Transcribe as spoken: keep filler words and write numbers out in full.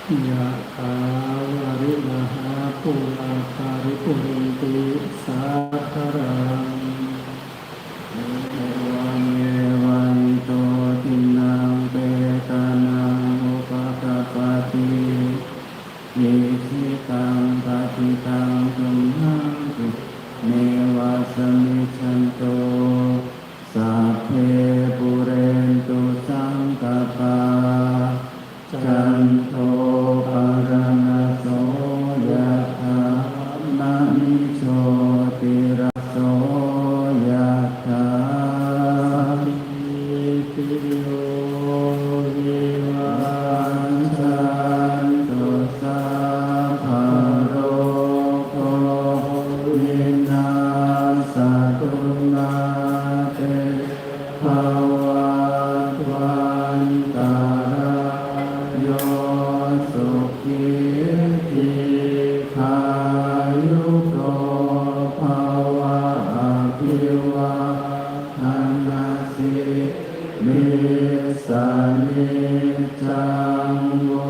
Yathā vārivahā pūrā paripūrenti sāgaraṃ, evameva ito dinnaṃ petānaṃ upakappati. Icchitaṃ patthitaṃ tumhaṃ khippameva samijjhatu, sabbe pūrentu saṅkappā, cando paṇṇaraso yathā, maṇi jotiraso yathā. Sabbītiyo vivajjantu, sabbarogo vinassatu, mā te bhavatvantarāyo, sukhī dīghāyuko bhava. Abhivādanasīlissa niccaṃ vu